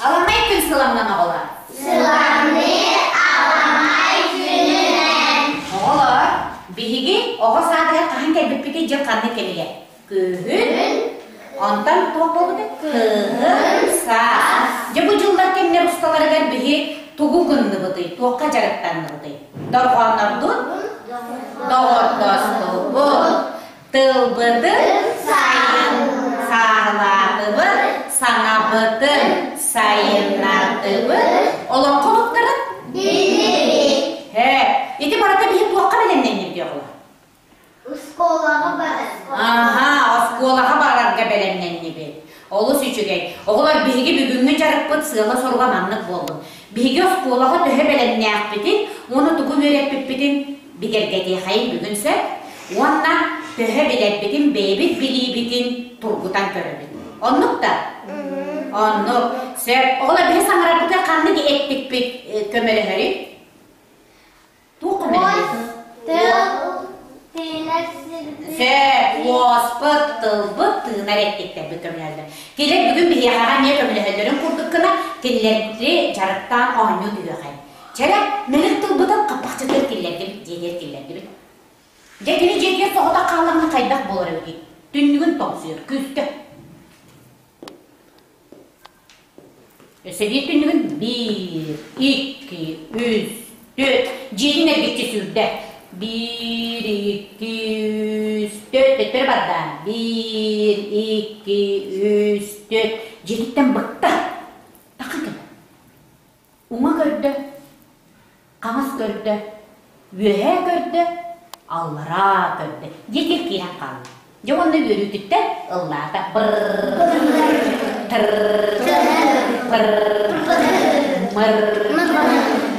Аламай күн сыламнан оҕолор. Сыламныы аламай күнүнэн. Оҕолор, биһиги оҕо саадыгар хаһан кэлбиппитий дьыл ханнык кэмигэр? Күһүн. Онтон туох буолбута? Кыһын, саас. Дьэ бу дьыллар кэмнэр усталарыгар биһи тугу гынныбытый, туохха дьарыктанныбытый? Дорҕооннордун? Доҕордостубут. Тылбытын сайын сааһылаатыбыт, саҥабытын сайыннардыбыт, олоҥхолуктарын биллибит. Һэ, ити барыта биһи туохха бэлэмнэннибит оҕолор? Оскуолаҕа барарга. Аха, оскуолаҕа барарга бэлэмнэннибит. Олус үчүгэй. Оҕолор, биһиги бүгүҥҥү дьарыкпыт сыала-соруга маннык буоллун. Биһиги оскуолаҕа төһө бэлэмнээхпитин уонна тугу үөрэппиппитин бигэргэтиэхэйин бүгүн сөп уонна төһө билэрбитин бэйэбит билиибитин тургутан көрөбүт. Оннук да? Оннук. Сөп. Оҕолор биһи саҥарарбытыгар ханнык эттикпит көмөлөһөрүй? Туох көмөлөһөрүй? Тыл тыынар сирбит. Сөп. Уоспут, тылбыт, тыынар эттиктэрбит көмөлөһөллөр. Кинилэр бүгүн биһиэхэҕэ эмиэ көмөлөһөллөрүн курдук гына кинилэри дьарыктаан оонньуу түһүөхэй. Чэрэ, мэлик тылбытын хаппахчытыгар киллэрдибит, дьиэтигэр киллэрдибит. Дьэ, кини дьиэтигэр соҕотох хааллаҕына хайдах буолар эбитий? Түннүгүн тоҥсуйар, күүскэ. Өссө биир түннүгүн биир, икки, үс, түөрт. Дьиэтин эргиччи сүүрдэ. Биир, икки, үс, түөрт. Төттөрү барда. Биир, икки, үс, түөрт. Дьиэтиттэн быкта. Таххан кэллэ. Уҥа көрдө, хаҥас көрдө, үөһээ көрдө, аллараа көрдө. Диэки киирэн хаалла. Дьэ уонна үөрүүтүттэн ыллаата.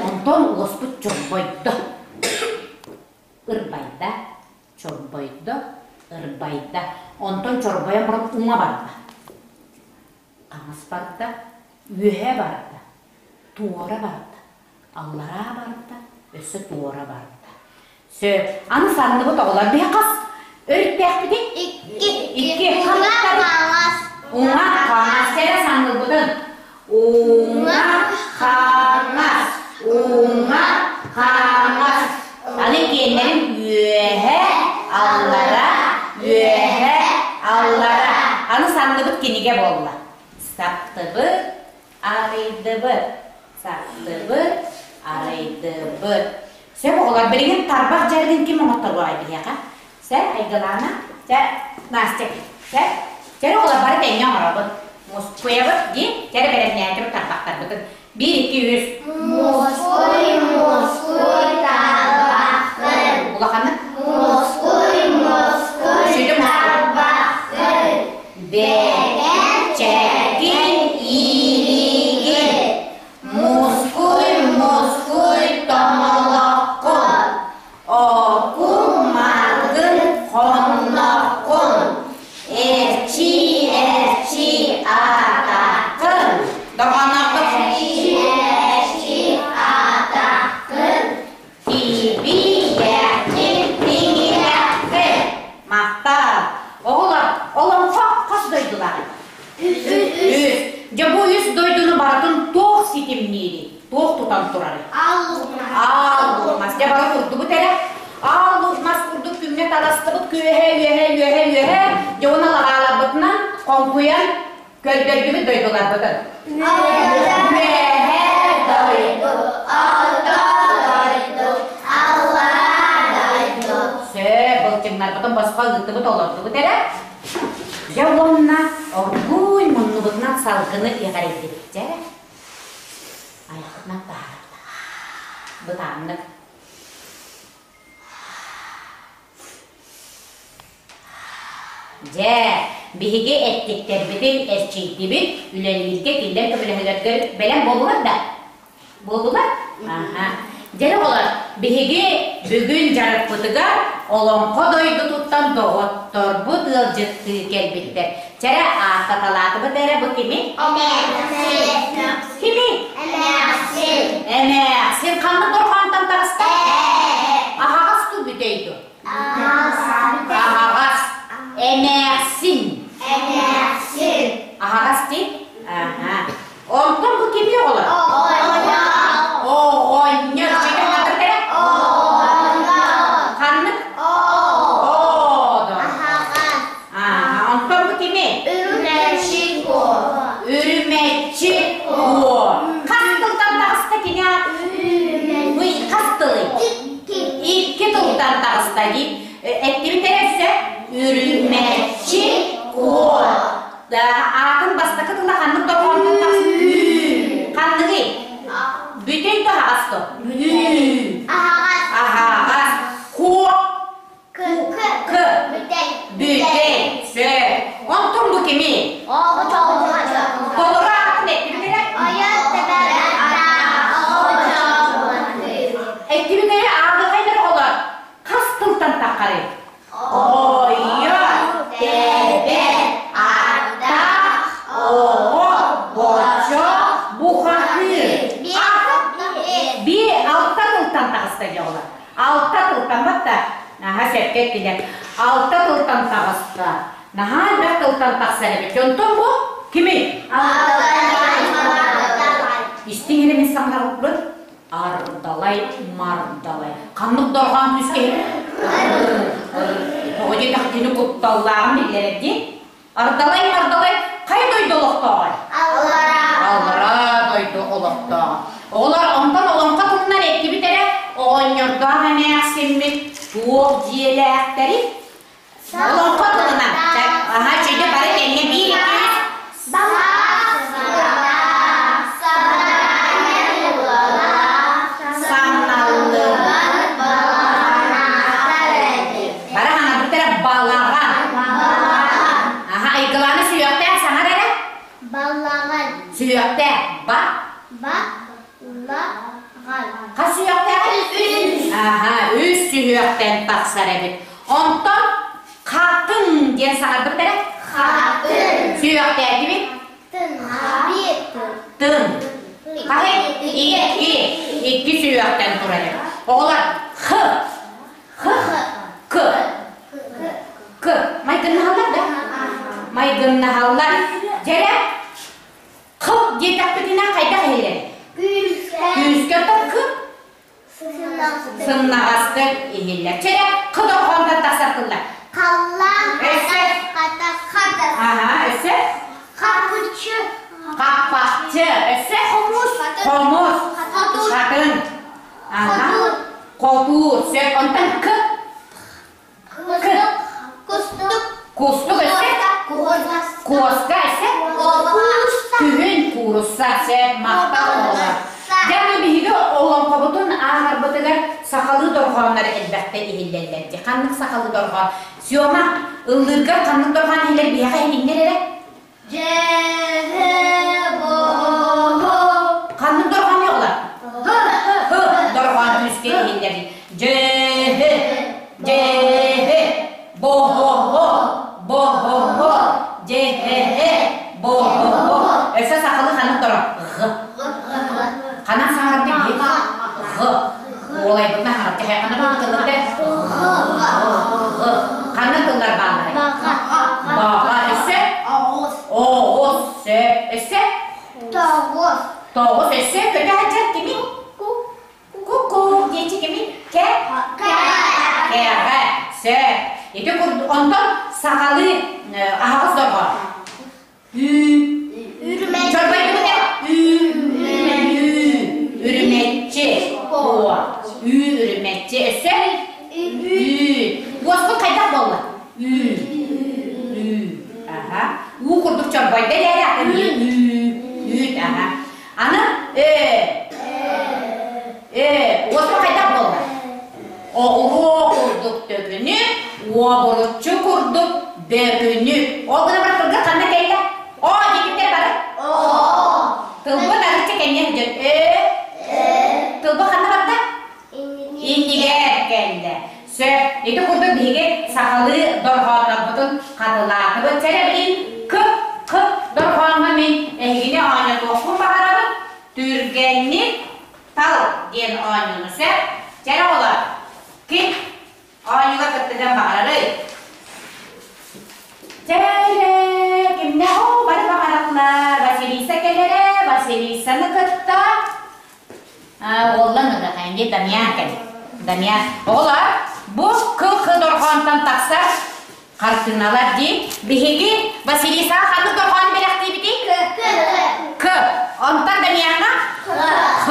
Онтон уоспут чорбойдо. Ырбайда, чорбойдо, ырбайда. Онтон чорбойон баран уҥа барда. Хаҥас барда, үөһэ барда, туора барда, аллараа барда, өссө туора барда. Сөп. Аны санныбыт оҕолор биһи хас өрүттээхпитий? Икки. Икки. Уҥа хаҥас. Уҥа хаҥас. Кэрэ санныбытын. Уҥа хаҥас. Уҥа хаҥас. Аны иккиэннэрин үөһэ, аллара, үөһэ, аллара. Аны санныбыт кинигэ буолла. Саптыбыт, арыйдыбыт, саптыбыт, арыйдыбыт. Сөп оҕолор, билигин тарбах дьарыгын ким оҥотторуоҕай биһиэхэ? Сэ, Айгылаана, чэ, Настя, чэ, чэ оҕолор бары тэҥҥэ оҥоробут. Мускуйабыт дии, чэ бэлэмнээтибит тарбахтарбытын. Биир, икки, үс. Мускуй, мускуй, тарбаххын. Улаханнык. Мускуй, мускуй, тарбаххын. Бэкэн, чэкин, иилигин. Мускуй, мускуй, тоҥолоххун. Окун, маргын, хонноххун. Эрчий, эрчий, атаххын. Доҕоноҕут. Эрчий, эрчий, атаххын. Тибийэххин, тиҥилэххин. Махтал. Оҕолор, олоҥхо хас дойдулааҕый? Үс. Үс. Дьэ бу үс дойдуну барытын туох ситимниирий? Туох тутан турарый? Аал Аал мас. Дьэ бары турдубут эрэ. Аал мас курдук күҥҥэ таластыбыт күөһэ, үөһэ, үөһэ, үөһэ. Дьэ уонна лаҕааларбытынан хоҥкуйан көрдөрдүбүт дойдуларбытын. Үөһээ дойду, орто дойду, аллараа дойду. Сөп, былчыҥнарбытын босхо ыыттыбыт, олордубут эрэ. Дьэ уонна оргууй муннубутунан салгыны иҕэрийдибит. Дьэ айахпытынан таһаарабыт. Бытааннык. Дьэ, биһиги эттиктэрбитин эрчийдибит, үлэлииргэ кинилэр көмөлөһөлөргө бэлэм буоллулар да? Буоллулар? Аха. Дьэ, оҕолор, биһиги бүгүн дьарыкпытыгар Олоҥхо дойдутуттан доҕотторбут ыалдьыттыы кэлбиттэр. Чэрэ, ааттаталаатыбыт эрэ бу кими? Эмээхсин. Кими? Эмээхсин. Эмээхсин ханнык дорҕоонтон таҕыста? Ээ. Аһаҕас дуу бүтэй дуу? Аһаҕас. Аһаҕас. Эмээхсин. Эмээхсин. Аһаҕас дии? Аха. Онтон кимий оҕолор? Оҕонньор. Чэйдэ хатырдара? Ханнык? Оодо. Аа, онтон бу кими? Үрүмэччи куо. Хас тылтан таҕыста кини аат? Ый, хас тылый? Икки тылтан таҕыста дии. Эттибит эрэ өссө? Үрүмэччи куо. Аатын бастакы тыла ханнык дорҕоонтон тахсар? Ханныгый? Бүтэй да аһаҕас то? Аһаҕас. Куо. К. Бүтэй. Сөп. Онтон бу кими? Толору аатын эттибит эрэ? Эттибит эрэ ааҕыахайдар оҕолор. Хас тылтан таххарый? Ойо, тэбэ, аттаах, оҕо, бочо, бухатыыр. Би алта тылтан таҕыста дьоҕула. Алта тылтан батта. Наһаа сөпкө эттилэр. Алта тылтан таҕыста. Наһаа элбэх тылтан тахсар эбит. Онтон бу кими? Истиҥ эрэ мин саҥарбыт Ардалай мардалай. Ханнык дорҕоон күүскэ Тоҕо диэтэх кини кутталлааҕын биллэрэр дии. Ардалай мардалай хайа дойду олохтооҕой? Аллараа. Аллараа дойду олохтооҕо. Оҕолор онтон олоҥхо туһунан эттибит эрэ оҕонньордоох эмээхсиммит туох дьиэлээхтэрий? Олоҥхо тылынан. Аха, чүйдэ бары тэҥҥэ биир икки Бары хаҥарбыттара балаҕан. Аха, айгылааны сүһүөхтээх саҥар эрэ. Балаҕан. Сүһүөхтээх ба. Ба. Ла. Ҕан. Хас сүһүөхтээҕий? Үс. Аха, үс сүһүөхтэн тахсар эбит. Онтон хатын диэн саҥарбыт эрэ? Хатын. Сүһүөхтээтибит? Тын. Биир. Тын. Хаһы? Икки. Икки сүһүөхтэн турар эбит. Оҕолор х. Х. К. К. Майгыннаһаллар да? Майгыннаһаллар. Дьэрэ х диэтэхпитинэ хайдах иһиллэр? Күүскэ. Күүскэ к Сымнаҕастык иһиллэр. Чэрэ, кы дорҕоонтон тахсар тыллар. Халлаан Өссө. хатас хатас. Аха, өссө. Хаппыччы. Хаппахчы. Өссө. Хомус. Хомус. Хотуур. Хатын. Аха. Хотуур. Хотуур. Сөп. Онтон к. Кустук. Кустук. Кустук өссө. Куоска өссө. Күһүн куурусса сөп махтал оҕолор. Дьэ аны биһиги олоҥхобутун ааҕарбытыгар сахалыы дорҕооннор элбэхтэ иһиллэллэр дии. Ханнык сахалыы дорҕоон? Сёма, ыллыыргар ханнык дорҕоон иһиллэр биһиэхэ иһиннэр эрэ? Ханнык дорҕоон оҕолор? Һ дорҕоон күүскэ иһиллэр. Дьэһэ, дьэһэ, бо-хо-хо, бо-хо-хо, дьэһэ, бо-хо-хо. Өссө сахалыы ханнык дорҕоон? Ҕ. Ханан саҥарбыт биһи? Ҕ. Уолайбытына хаҥарбыт. Ханна баҕа тыллар Ҕ. Ханна тыллар баалларай? Баҕа. Өссө? Оҕус. Сөп. Өссө? Тоҕус. Тоҕус. Өссө көтө сылдьар кимий? Ку-ку диэччи кимий? Кэ? Кэҕэ. Сөп. Ити курдук онтон сахалыы аһаҕас дорҕоон. Ү. Чорбойдубут ээ. Ү. Ү. Үрүмэччи. О. Ү үрүмэччи. Өссө? Ү. Уоспут хайдах буолла? Ү. Ү. Аха. Уу курдук чорбойдо эрээри атын ү. Үүт. Аха. Аны э. Э. Уоспут хайдах буолла? Оҕуруо курдук төкүнү, уобуруччу курдук бөкүнү. Ол гына баран тылга ханна кэллэ? Оо, диэбиттэр бары. Тылбыт арычча кэннэ сылдьар. Э. Тылба ханна барда? Иннигэр кэллэ. Сөп. Ити курдук биһиги сахалыы дорҕооннорбутун хатылаатыбыт. Чэ билин к к дорҕооҥҥо мин эһигини оонньотуохпун баҕарабын. Түргэнник Тал диэн оонньууну сөп. Чэ оҕолор, ким оонньууга кыттыһыан баҕарарый? Чэ. Уоллан ырыахайын дии Дамьян кэлин. Дамьян. Оҕолор, бу кыл-кы дорҕоонтон тахсар хартыыналар дии. Биһиги Василисаҕа ханнык дорҕоону бэлэхтиибитий? К. К. Онтон Дамьяҥҥа? Х.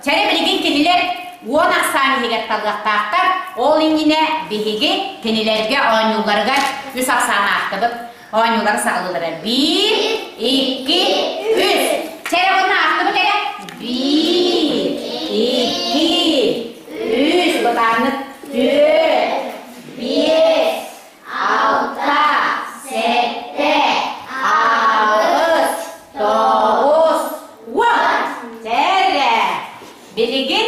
Чэрэ билигин кинилэр 10 ахсаан иһигэр талыахтаахтар. Ол иннинэ биһиги кинилэргэ оонньууларыгар үс ахсаан аахтыбыт. Оонньуулары саҕалыыллара. Биир, икки, үс. Чэрэ уонна аахтыбыт эрэ. Биир, икки, үс. Бытааннык түөрт, биэс, алта, сэттэ, аҕыс, тоҕус, уон. Чэрэ. Билигин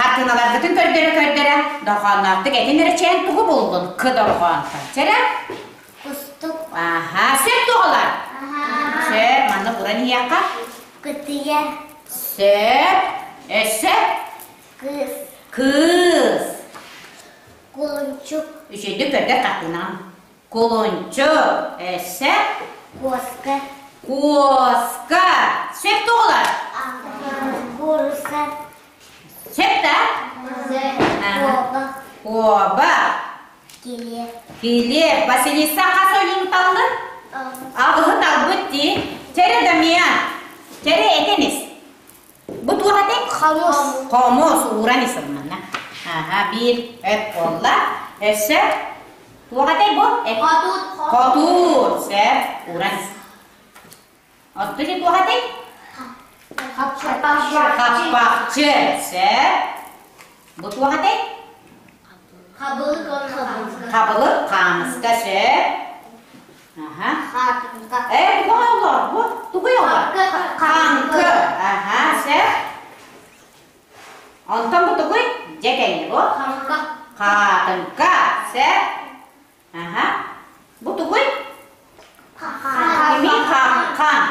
Хартыыналаргытын көрдөрө-көрдөрө дорҕоонноохтук этин эрэ чээн тугу буллун кы дорҕоонтон. Чэрэ? Кустук. Аха, сөп туоҕалар? Сөп, манна уран иһиэххэ. Кытыйа. Сөп. Өссө? Кыыс. Кыыс. Кулунчук. Үчүгэйдик көрдөр хартыынаҕын. Кулунчук. Өссө? Куоска. Куоска. Сөп туоҕалар? Куурусса. Сөп да? Куоба. Куоба. Килиэп. Килиэп. Василиса хас ойуун таллын? Аҕыһы талбыт дии. Чэрэ Дамиан. Чэрэ этэн ис. Бу туох этэй? Хомус. Хомус ууран ис ылманна. Аха, биир өп буолла. Өссө туох этэй бу? Хотуур. Хотуур. Сөп, ууран ис. Оттон ити туох этэй? Хаппахчы. Сөп. Бу туох этэй? Хабылык Хабылык хаамыска сөп. Аха. Э, тугу оҕолор? Бу тугу оҕолор? Хаҥкы. Аха, сөп. Онтон бу тугуй? Дьэ кэлли бу. Хаҥка. Хаатыҥка. Сөп. Аха. Бу тугуй? Кими хаҥхан.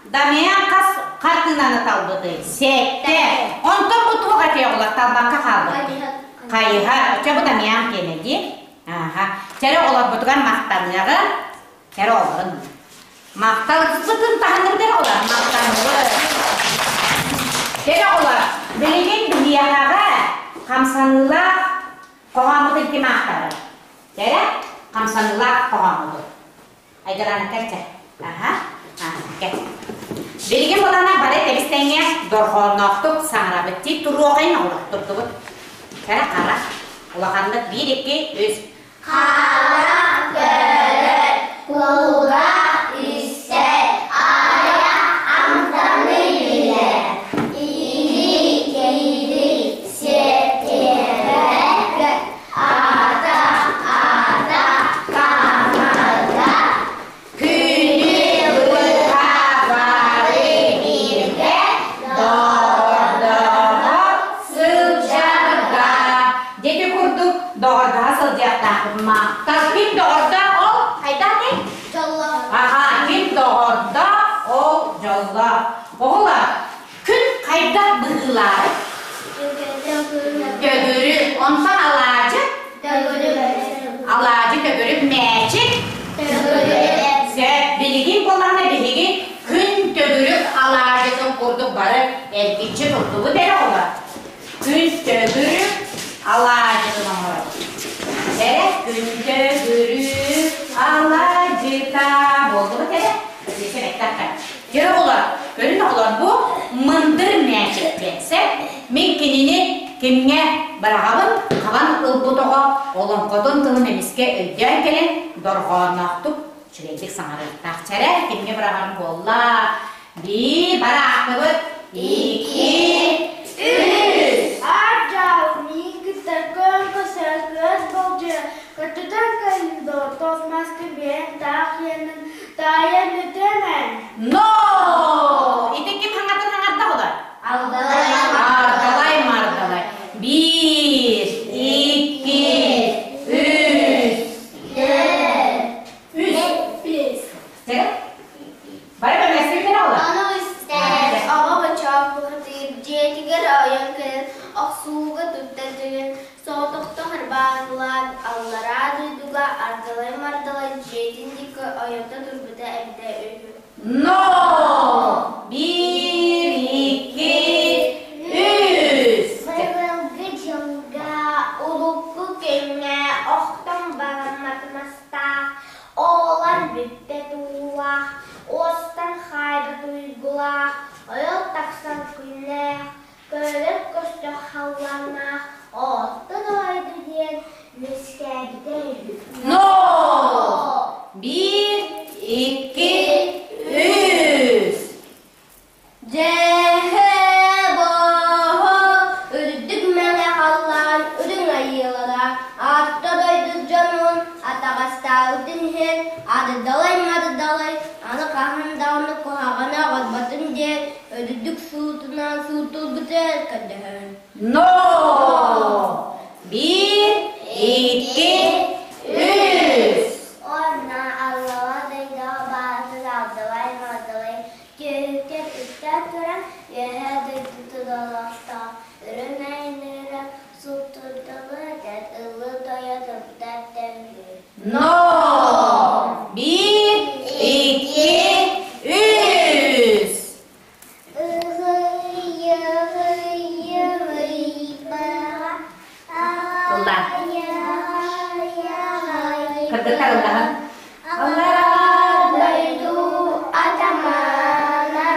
Дамиан хас хартыынаны талбытый? Сэттэ. Онтон бу туох этэ оҕолор талбакка хаалбыт? Хайыһар. Оччо бу Дамиан киэнэ дии. Аха. Чэрэ оҕолорбутугар махтаныаҕын. Чэрэ оҕолорун. Махталбытын таһынныбыт эрэ оҕолор. Махтанныбыт. Чэрэ оҕолор, билигин биһиэхэҕэ хамсаныылаах хоһооммутун ким аахтарар? Чэрэ, хамсаныылаах хоһооммутун. Айдараны кэлчэ. Аха. Кэл. Билигин булана бары тэбис-тэҥҥэ дорҕоонноохтук саҥарабыт. Ти туруоҕайын оҕолор турдубут. Кэрэ хара. Улаханнык биир, икки, үс. Харах көрөр, кулгаах истэр, айах амтаны билэр. Илии киирии сиэртибэккэ, атах атах хаамарга Күнү быһа бары бииргэ доҕордоһо сылдьарга. Дети курдук доҕордоһо сылдьыахтаахпыт. Махтал. Ким доҕордоох ол хайдах этэй? Дьоллоох. Аха, ким доҕордоох ол дьоллоох. Оҕолор, күн хайдах быһыылаах? Төгүрүк. Онтон алаадьы? Алаадьы төгүрүк мээчик? Сөп. Билигин буоллаҕына биһиги күн төгүрүк алаадьытын курдук бары эргиччи турдубут эрэ оҕолор. Күн төгүрүк алаадьытын оҥорор. Эрэ күн төгүрүк алаадьыта буоллубут эрэ. Дьэ оҕолор, көрүн оҕолор бу мындыр мээчик диэн сөп. Мин кинини кимҥэ быраҕабын, хабан ылбыт оҕо олоҥхотун тылын эмискэ өйдөөн кэлэн дорҕоонноохтук үчүгэйдик саҥарыахтаах. Чэрэ, кимҥэ быраҕарым буолла? Биир, бараахтыбыт. Икки, үс. Ар-дьаал, миин кытта көм көсө көс болдьуйа көтүтэн кэлин доо, маска биэрэн таах иэнин таайан үтүөмэн. Но! Ити ким хаҥатын хаҥарда олар? Ардалай мардалай. Биир, икки, үс. Үс. Чэ? Бары бэлэстибит эрэ олар? Ону истэн, оҕо бочоох бухатыыр дьиэтигэр ойон кэлэн охсууга туттар дьиҥин соҕотохто харбаан аллараа дойдуга ардалай-мардалай дьиэтин диэки ойото турбута эбитэ үһү. Но! Биир, икки, үс! уохтаах, уостан хаайбат уйгулаах, ойон тахсан күннээх, көрөр көстөх халлааннаах Орто дойду диэн үөскээбитэ үһү. Но! Биир, икки, үс! Дьэһэ-боһо үрдүк мэҥэ халлаан үрүҥ айыылара Орто дойду дьонун атаҕастаабытын иһин ардалай-мардалай аны хаһан даҕаны куһаҕаны оҕорботун диэн үрдүк суутунан суутулбута көрдөһөн. Но! Биир, икки, үс! Онно аллала дойдуга баатын алдалай-мардалай Түөһүгэр үктээн туран Үөһээ дойдутун олохтоох үрүҥ айаныыра суптурдалыы этэр ыллыы тойо турбута эбитэ үһү. Но! Биир, икки, үс! Ылла. Кыргыттар ыллаһан. Аллараа дойду атамана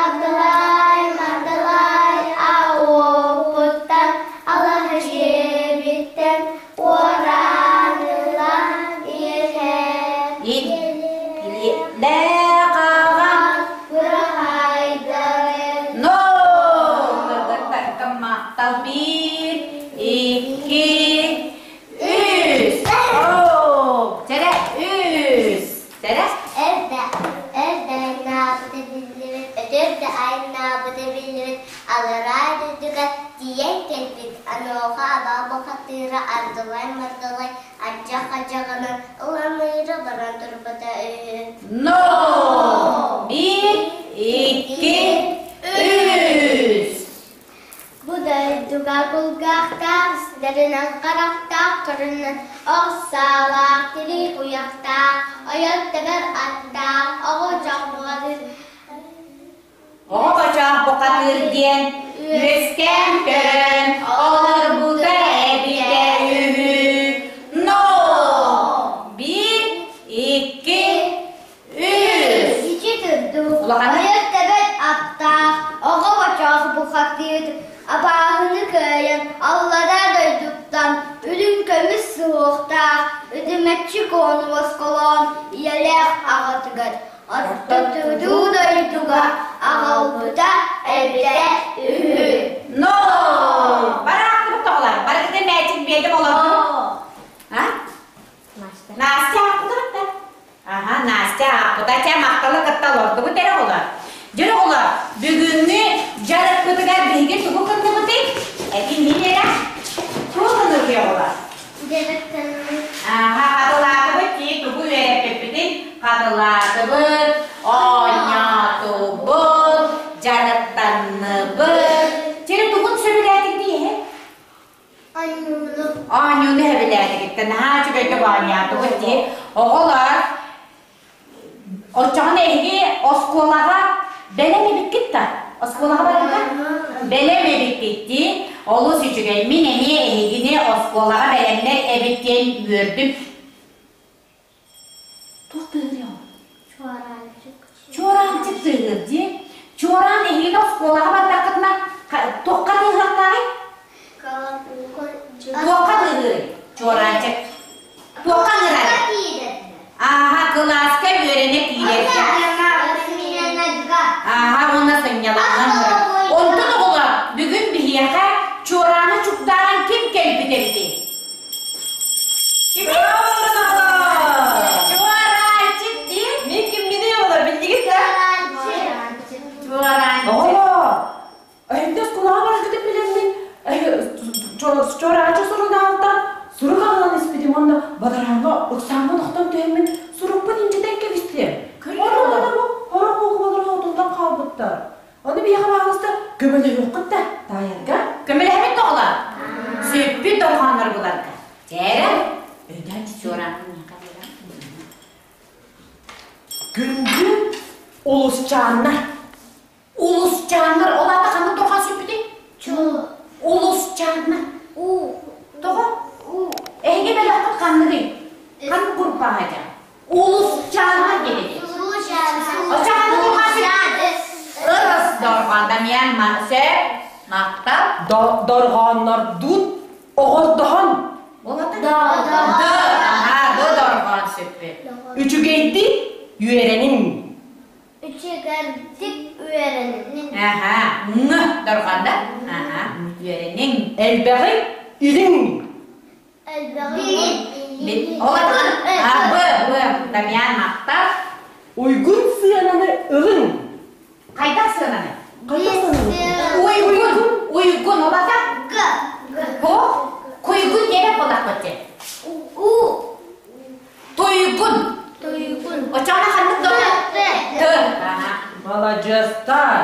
Абдылай Мардылай ауоппуттан алаһа дьиэбиттэн уораан ылан иһэр Илэ-хаҕан бырахайдарын Но! Кыргыттарга махтал биир, икки, Үс! Оо! Чэрэ, үс! Чэрэ? Эрдэ, эрдэ айнаабыта биллибит, өтөр да айнаабыта биллибит, аллараа дойдуга тиийэн кэлбит, онуоха абаа бухатыыра ардылай-мардылай ардьах-ардьаҕынан ыланыыра баран турбута үһү. Но! Биир, икки, үс! Бу дойдуга кулгаахтаах, истэринэн харахтаах, көрүнэн ох саалаах, тирии куйахтаах, ойон тэбэр аттаах, оҕо-дьох бухатыыр Оҕо-бочоох бухатыыр диэн үөскээн көрөн олорбута эбитэ үһү. Но! Биир, икки, үс! Ичи турдук, Улаханы? ойон тэбэр аттаах, оҕо-бочоох бухатыыр абааһыны кыайан аллараа дойдуттан үрүҥ көмүс суһуохтаах үтүмэччи куону босхолоон ийэлээх аҕатыгар орто тудуу дойдуга аҕалбыта эбитэ үһү. Но! Бараахтыбыт тоҕолор, барыгытын мээчик биэрдим олордум. А? Настя аахпытыгыт Аха, Настя аахпыта. Чэ, махталы кытта олордубут эрэ оҕолор. Дьэ, оҕолор, бүгүҥҥү дьарыкпытыгар биһиги тугу кынныбытый? Этин мин эрэ. Тугу кынныбытый оҕолор? Аха, хатылаатыбыт дии, тугу үөрэппиппитин хатылаатыбыт, оонньоотубут, дьарыктанныбыт. Чэ, тугун сөбүлээтиҥ дии, Оонньууну. Оонньууну сөбүлээтигиттэн наһаа үчүгэйдик оонньоотугут дии. Оҕолор, оччоҕуна эһиги оскуолаҕа бэлэм эбиккит да? Оскуолаҕа барарга? Бэлэм эбиккит дии. Олус үчүгэй. Мин эмиэ эһигини оскуолаҕа бэлэмнэр эбит диэн үөрдүм. Туох тыаһырый ол? Чуораанчык. Чуораанчык тыаһыыр дии. Чуораан эһигини оскуолаҕа бардаххытына туохха тыаһыахтааҕый? Туохха тыаһыырый? Чуораанчык. Туохха ыҥырар? Ааһа, кылааска үөрэнэ киирэргэ. Ааһа, уонна сынньалаҥҥа ыҥырар. Онтон оҕолор, бүгүн биһиэхэ чуорааны чугдааран ким кэлбит эбитий? Чуораанчык дии. Мин кимминий оҕолор биллигит да? Чуораанчык. Оҕолор, эһинде оскуолаҕа бараргытын билэммин, чуораанчык сурунаалтан сурук аҕалан испитим уонна бадарааҥҥа ыксааммын охтон түһэммин сурукпун инчэтэн кэбистим. Ону бу хорох буукубалара хотуллан хаалбыттар. Ону биһиэхэ баҕалыста көмөлөһүөххүт да таайарга. Көмөлөһөбүт тоҕолор. Сүппүт дорҕооннору буларга. Чээрэ, өйдөөн чуораанын миэхэ биэрэн. Күндү улусчааннар. Улусчааннар, ол аата ханнык дорҕоон сүппүтүй? Улусчааннар. Тоҕо? Эһиги бөлөххүт ханныгый? Ханнык группаҕа дьа? Улусчааннар диэн этэ. дорҕоон Дамьян сөп махтал. Дорҕооннордуун оҕордоһон. Ол ата? Д. Аха, д дорҕоон сүппүт. Үчүгэйдик үөрэниҥ. Үчүгэйдик үөрэниҥ. Аха, ҥ дорҕоон да? Аха, үөрэниҥ. Элбэҕи илиҥ. Ол А, Б, Б, Дамьян махтал. Уйгун сыананы ылыҥ. Хайдах сыананы? Хайдах сыананы? Уйгун, уйгун, ол ата? Г. Ко? Куйгун диэбэт буоллахпыт дии. У. Туйгун. Туйгун. Оччоҕуна ханнык дорҕоон? Т. Т. Аха. Маладьыастар.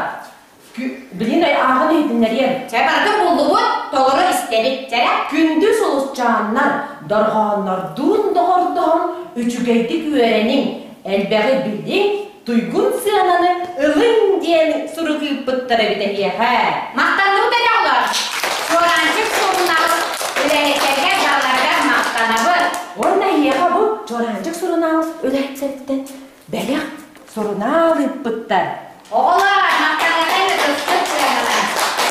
Билин ааҕан иһитиннэриэм. Чэ, барытын буллубут, толору истэбит. Чэрэ. Күндү сулусчааннар, дорҕооннордуун доҕордоһон үчүгэйдик үөрэниҥ, элбэҕи билиҥ, туйгун сыананы ылыҥ диэн сурук ыыппыттар эбит эһиэхэ. Махтанныбыт эрэ оҕолор. Чуораанчык сурунаал үлэһиттэргэ барыларыгар махтанабыт. Уонна эһиэхэ бу Чуораанчык сурунаал үлэһиттэриттэн бэлэх сурунаал ыыппыттар. Оҕолор, махтаныахай ытыспыт сыанана.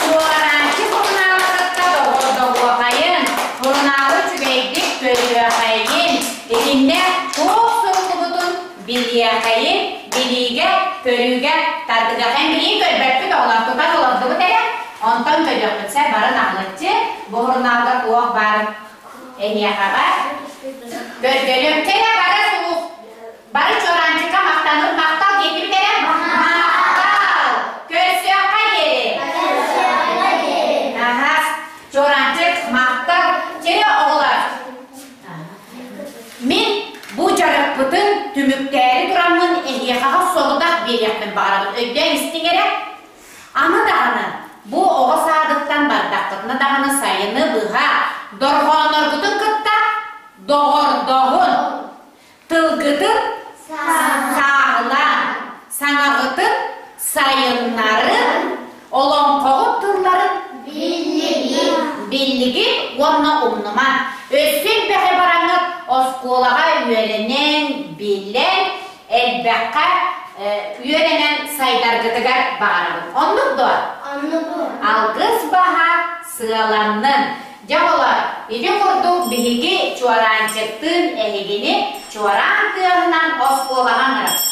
Чуораанчык сурунаалы кытта доҕордоһуохайын, сурунаалы үчүгэйдик көрүөхэйин, итиннэ туох суруллубутун билиэхэйин, билиигэ, көрүүгэ тардыгахайын билии көрбөппүт оҕолор тутан олордубут эрэ, онтон көрүөхпүт сэ бары наҕылыччы бу сурунаалга туох баар эһиэхэҕэ көрдөрүөм кэлэ бары сулус Бары чуораанчыкка махтаныр махтал диэтибит эрэ? Махтал! Көрсүөххэ диэри! Көрсүөххэ диэри! Аһа, чуораанчык, махтал. Чэ, оҕолор, мин бу дьарыкпытын түмүктээри тураммын эһиэхэҕэ сорудах биэриэхпин баҕарабын. Өйдөөн истиҥ эрэ. Аны даҕаны бу оҕо саадыттан бардаххытына даҕаны сайыны быһа дорҕоонноргутун кытта доҕордоһун. Тылгытын сааһылаан, саҥаҕытын сайыннарын, олоҥхоҕут тылларын биллигит уонна умнумаҥ. Өссө элбэхи бараҥҥыт оскуолаҕа үөрэнэн, билэн, элбэххэ үөрэнэн сайдаргытыгар баҕарабын. Оннук дуо? Оннук. Алгыс баһа сыаланнын. Дьэ оҕолор, ити курдук биһиги Чуораанчыктыын эһигини чуораан тыаһынан оскуолаҕа ыҥырабыт.